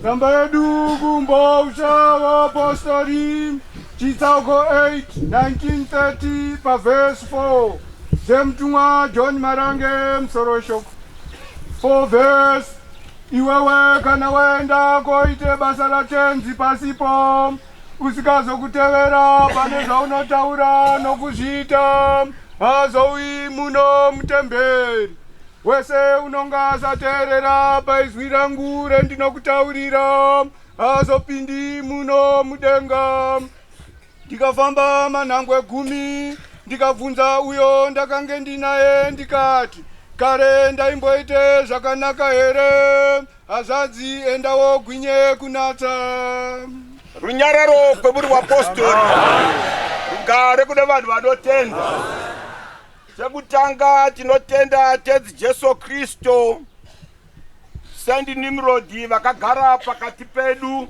Tsamba yedu kumbousha vapostori chitsauko 8 1930 pavhesi 4 dzemutumwa John Marange musoro weshoko 4 vhesi iwewe kana waenda koite basa raTenzi pasipo usikazokutevera pane zvaunotaura nokuzviita haazouyi muno mutemberi Wese unonga asateerera paizwi rangu rendinokutaurira haazopindi muno mudenga. Ndikafamba manhambwe gumi ndikabvunza uyo ndakange ndinaye ndikati, kare ndaimboite zvakanaka here? Hazvadzi enda wogwinye kunatsa. Runyararo kwemuri vapostori, rugare kune vanhu vanotenda. Chekutanga tinotenda Tenzi Jesu Kristu, Saint Nimrod vakagara pakati pedu.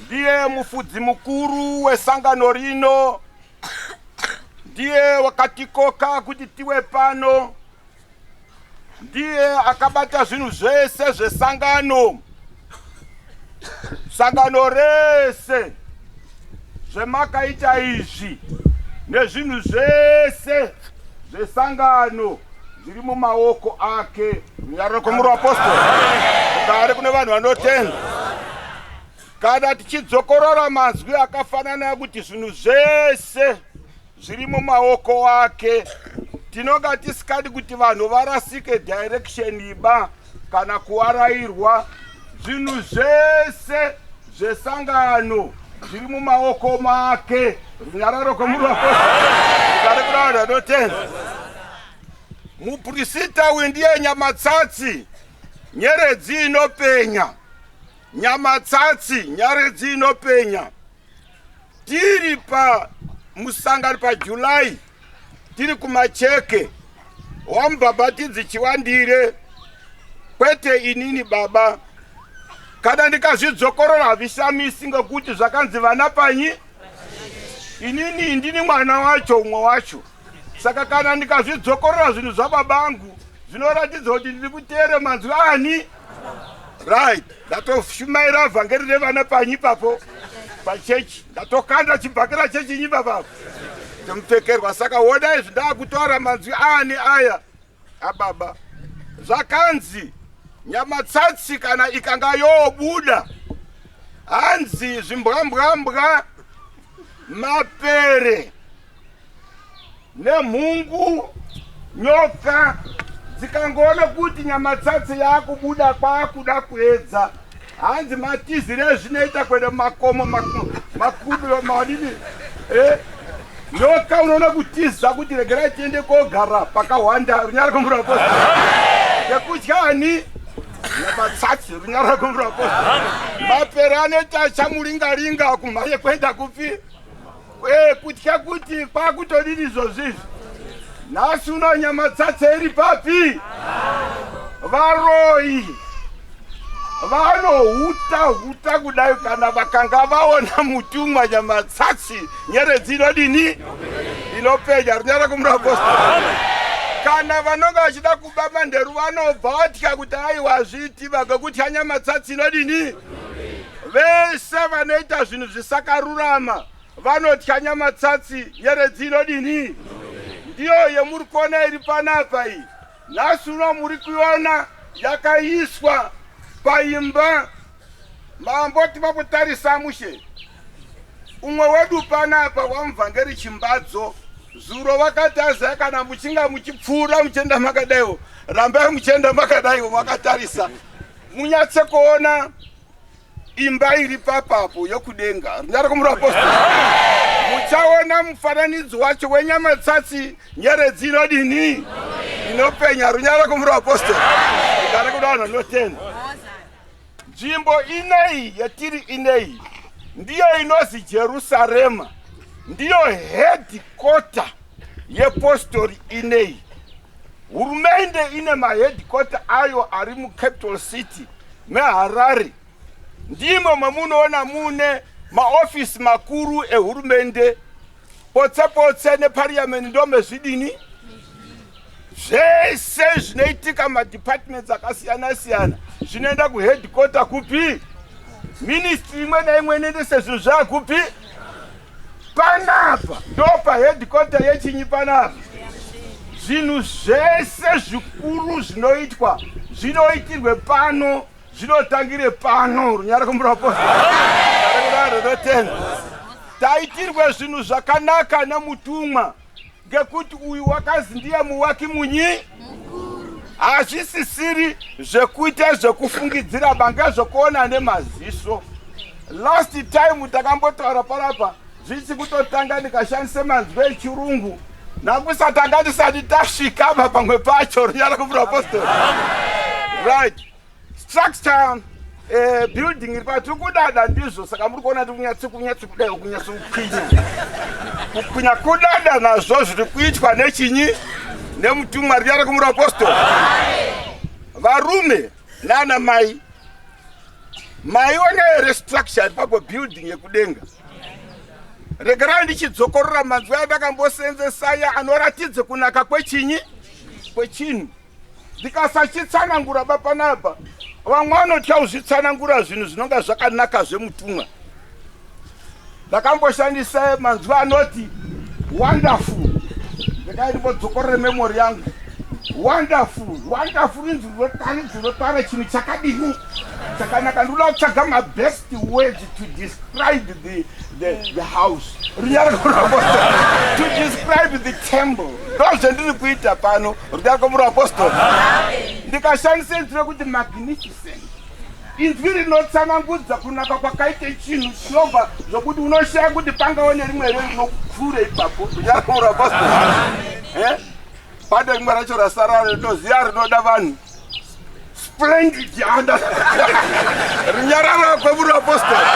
Ndiye mufudzi mukuru wesangano rino, ndiye wakatikoka kuti tiwe pano, ndiye akabata zvinhu zvese zvesangano, sangano rese zvemakaita izvi nezvinhu zvese zvesangano zviri mumaoko ake. Runyararo kwamuri vapostori, rugare kune vanhu vanotenda. Kana tichidzokorora mazwi akafanana ekuti zvinhu zvese zviri mumaoko ake, tinonga tisikadi kuti vanhu varasike direction iba kana kuwarairwa. Zvinhu zvese zvesangano zviri mumaoko make. Runyararo kwamuri vapostori, rugare kuna vanhu vanotenda. Muprisita uyu ndiye nyamatsatsi, nyeredzi inopenya. Nyamatsatsi, nyaredzi inopenya. Tiri pa musangano paJuly, tiri kumacheke wamubhabhatidzi Chiwandire, kwete inini baba. Kana ndikazvidzokorora hazvishamisi ngekuti zvakanzi vana panyi, inini ndini mwana wacho umwe wacho. Saka kana ndikazvidzokorora zvinhu zvababa angu zvinoratidza kuti ndiri kuteere manzwi ani. Right, ndatoshumaira vhangeri revana panyi ipapo pachechi, ndatokanda chibhakera chechinyi ipapo chemupfekerwa. Saka wona izvi, ndakutaura manzwi ani aya ababa. Zvakanzi nyamatsatsi kana ikanga yobuda, hanzi zvimbwambwambwa mapere nemhungu nyoka dzikangoona kuti nyamatsatsi yakubuda kwakuda kuedza, hanzi matizire ezvinoita kuenda mumakomo makudo madini eh? Nyoka unoona kutiza kuti regerai tiende kogara pakahwanda. Runyara kwamurapo yekutya ani nyamatsatsi. Runyara kwamurapo mapere anoita achamuringaringa kumhanye kuenda kupi. Eh, kutya kuti kwakutodini izvozvi izvi. Nhasi uno nyamatsatse iri papi? Varoyi vanohuta huta kudai kana vakanga vaona mutumwa nyamatsatsi, nyeredzi inodini? Inopenya. Runyara kumurapostori. Kana vanonga vachida kuba manheru vanobva vatya kuti aiwa hazviiti, vakakutya nyamatsatsi inodini? Vese vanoita zvinhu zvisakarurama vanotya nyamatsatsi, nyeredzi inodini? Ndiyo yemuri kuona iri panapa iyi. Nhasi uno muri kuiona yakaiswa paimba. Mamboti vakutarisa mushe. Umwe wedu panapa wamuvhangeri Chimbadzo zuro vakati azaya, kana muchinga muchipfuura muchienda makadaiwo, rambai muchienda makadaiwo makatarisa, munyatse kuona imba iri papapo yokudenga. Runyararo kumuri apostle. Muchaona mufananidzo wacho wenyamatsatsi, nyeredzi inodini? Inopenya. Runyararo kumuri apostle. Rugare kuna vanhu vanotenda. Nzvimbo ineyi yatiri ineyi ndiyo inozi Jerusarema, ndiyo headquarter yepostori ineyi. Hurumende ine maheadquarter ayo ari mucapital city meHarare. Ndimo mamunoona mune maofisi makuru ehurumende, potse potse nepariyamendi ndomezvidini. Zvese zvinoitika madepartments akasiyana siyana zvinoenda kuheadquarter kupi? Ministry imwe naimwe inoendese zvinhu zvaya kupi? Panapa ndo paheadquarter yechinyi panapa. Zvinhu zvese zvikuru zvinoitwa zvinoitirwe pano, zvinotangire pano. Runyararo kumurapostorotenda. Taitirwe zvinhu zvakanaka nemutumwa ngekuti uyu wakazi ndiye muwaki munyi hazvisisiri zvekuita zvekufungidzira ba ngezvekuona nemaziso. Last time takambotaura panapa zvichi kutotanga ndikashandise manzwi echirungu nakusatanga tisati tasvika pa pamwe pacho. Runyararo kumurapostori. Right, structure building iri patiri kudada ndizvo. Saka muri kuona tiri kunyatsi kudai, kunyatsi kukwinya kukwinya kudada nazvo zviri kuitwa nechinyi? Nemutumwa. Runyararo kumurapostori. Varume nana mai, maiona here structure iri papo, building yekudenga? Regerai ndichidzokorora manzwi andakambosenzesaya anoratidze kunaka kwechinyi, kwechinhu. Ndikasachitsanangura ba panapa, vamwe vanotya kuzvitsanangura zvinhu zvinonga zvakanaka zvemutumwa. Ndakamboshandisa manzwi anoti wonderful. Regai ndimbodzokorore memory yangu. Wonderful, wonderful inzwi rinotara chinhu chakadini? Chakanaka. Ndinoda kutsvaga mabest words to describe the house, runyararo, to describe the temple. Ndo zvendiri kuita pano. Runyararo murapostori. Ndikashandisa inzwi rekuti magnificent, inzwi rinotsanangudza kunaka kwakaite chinhu chinobva zvokuti unoshaya kuti pangawo nerimwe here rinopfuure ipapo. Runyararo murapostori. Pane rimwe racho rasara rinoziva rinoda vanhu, splendid yanda. Runyararo kwemurapostori,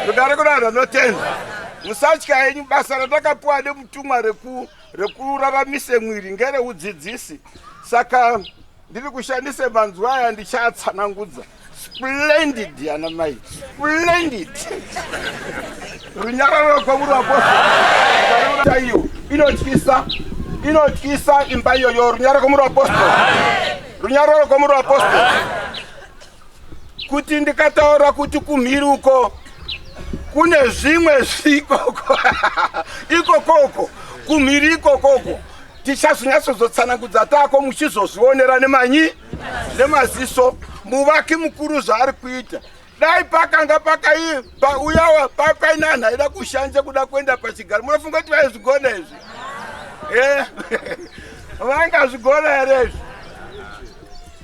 rugare kuna vanhu vanotenda. Musatya henyu, basa randakapiwa nemutumwa rekuraramise mwiri ngereudzidzisi, saka ndiri kushandise manzwi aya ndichatsanangudza. Splendid, yana mai, splendid. Runyararo kwemurapostori. Iyo inotyisa, inotyisa imba iyoyo. Runyararo kwemurapostori, runyararo kwemurapostori. Kuti ndikataura kuti kumhiri uko kune zvimwe zvikoko ikokoko, kumhiri ikokoko tichazonyatsozotsanangudza tako muchizozvionera nemanyi nemaziso muvaki mukuru zvaari kuita. Dai pakanga pakauyawa paine anhu aida kushanja kuda kuenda pachigaro, munofunga kuti vaizvigona izvi? Vangazvigona here izvi?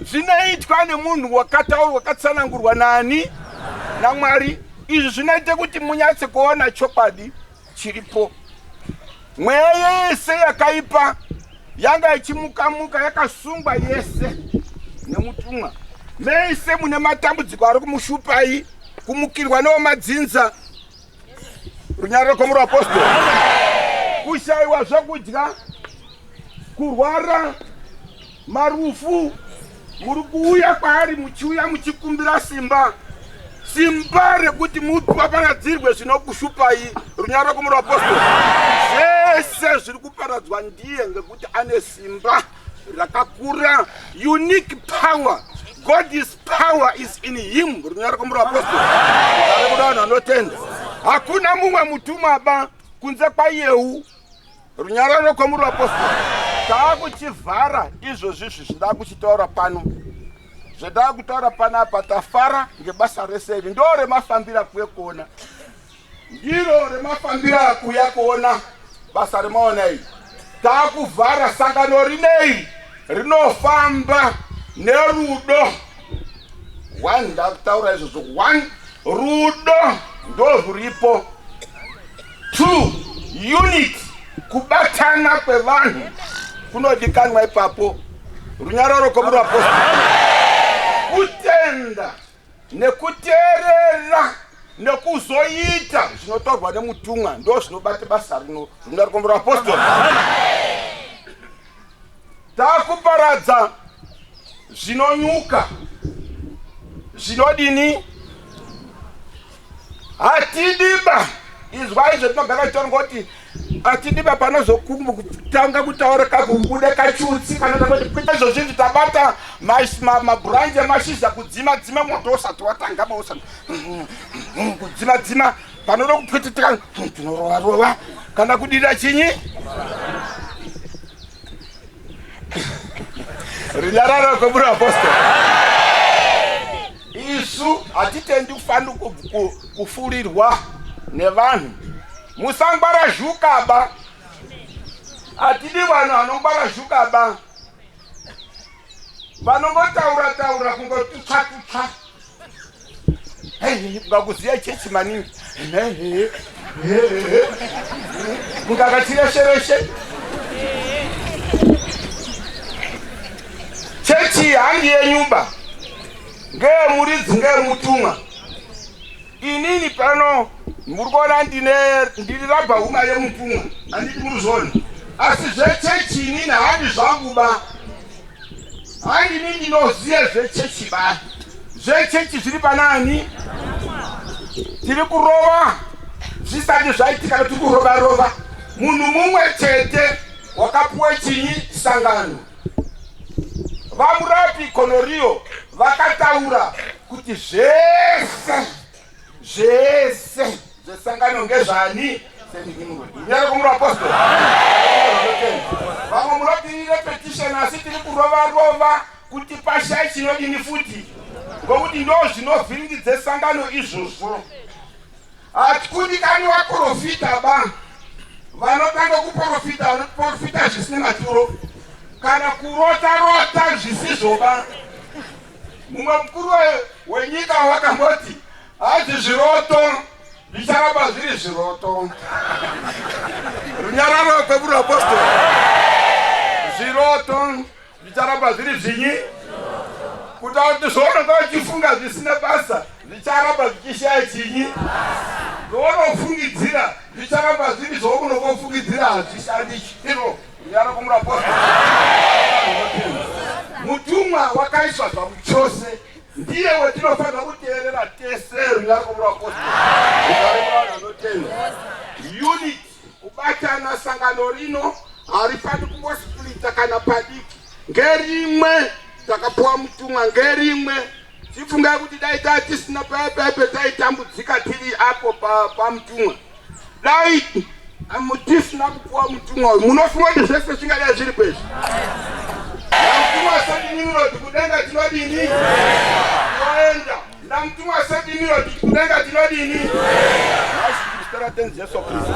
Zvinoitwa nemunhu wakataurwa, wakatsanangurwa nani? NaMwari. Izvi zvinoita kuti munyatse kuona chokwadi chiripo. Mweya yese yakaipa yanga ichimukamuka yakasungwa yese nemutumwa. Mese mune matambudziko ari kumushupai, kumukirwa newemadzinza, runyararo kwamuri apostori, kushayiwa zvekudya, kurwara, marufu, muri kuuya kwaari muchiuya muchikumbira simba, simba rekuti muparadzirwe zvinokushupai. Runyararo kwamuri apostori. Zvese zviri kuparadzwa ndiye ngekuti ane simba rakakura, unique power. God's power is in him. Runyararo kwamuri apostori, ari kuda vanhu vanotenda. Hakuna mumwe mutumwa ba kunze kwayeu. Runyararo kwamuri apostori. Taakuchivhara izvozvizvi zvindaa kuchitaura pano, zvendaa kutaura panapa. Tafara ngebasa rese iri, ndo remafambira kuye kuona, ndiro remafambira kuya kuona basa remaona iri. Taakuvhara sangano rinei rinofamba nerudo. One, ndakutaura izvozvo. One, rudo ndo rwuripo. Two, unity, kubatana kwevanhu kunodikanwa ipapo. Runyararo kwamuri apostori. Kutenda nekuteerera nekuzoita zvinotaurwa nemutumwa ndo zvinobata basa rino. Runyararo kwamuri apostori. Takuparadza zvinonyuka zvinodini, hatidiba. Izwai zvetinogara tichitaura ngoti Atidiba panozotanga kutaura kakubuda kachutsi kana kuti kuita izvozvi tabata mabhuranji emashizha kudzima dzima moto usati watanga bausa kudzima dzima panoda kupwititika tinorova rova kana kudira chinyi Runyararo kwemuri apostle. Isu hatitendi kufanira kufurirwa nevanhu. Musangwara zhukaba. Hatidi vanhu vanongwara zhukaba. Vanongotaura taura kungotutsva tutsva. Ungakuziya chechi maningi. Mungakachireshereshe. Chechi handi yenyumba. Ngeyemuridzi ngeyemutumwa. Inini pano muri kuona ndine ndiri rabha huma yemutumwa. Handiti muri zvoona. Asi zvechechi inini handi zvangu ba. Handini ndinoziva zvechechi ba. Zvechechi zviri panani? Tiri kurova zvisati zvaitika tiri kurova rova. Munhu mumwe chete wakapuwa chinyi sangano. Vamurapi Konorio vakataura kuti zvese zvese zvesangano ngezvani nyara kumuri apostle vamwe munoti repetition asi tiri kurova rova kuti pashai chinodini futi ngokuti ndo zvinovhiringidze sangano izvozvo hatikundikani vaprofita ba vanotanga kuprofita vanoprofita zvisine maturo kana kurota rota zvisizvoba mumwe mukuru wenyika wakamboti Hanzi zviroto zvicharamba zviri zviroto. Runyararo kwemuri apostle. Zviroto zvicharamba zviri zvinyi? Kuti kuti zvaunonga uchifunga zvisina basa zvicharamba zvichishaya chinyi? Zvaunofungidzira zvicharamba zviri zvaunongofungidzira hazvishandi chiro. Runyararo kwemuri apostle. Mutumwa wakaiswa zvamuchose ndiye wetinofanira kuteerera tese runyararo rwaapostoli unit kubatana sangano rino harifani kumbosplita kana padiki ngerimwe takapuwa mutumwa ngerimwe tifungai kuti dai taa tisina paya paya petaitambudzika tiri apo pamutumwa dai tisina kupuwa mutumwa uyu munofunga kuti zvese zvingadai zviri kwezvi namutumwa sedimiroti kudenga tinodini tinoenda namutumwa sedimiroti kudenga tinodini zita ratenzi Jesu Kristu.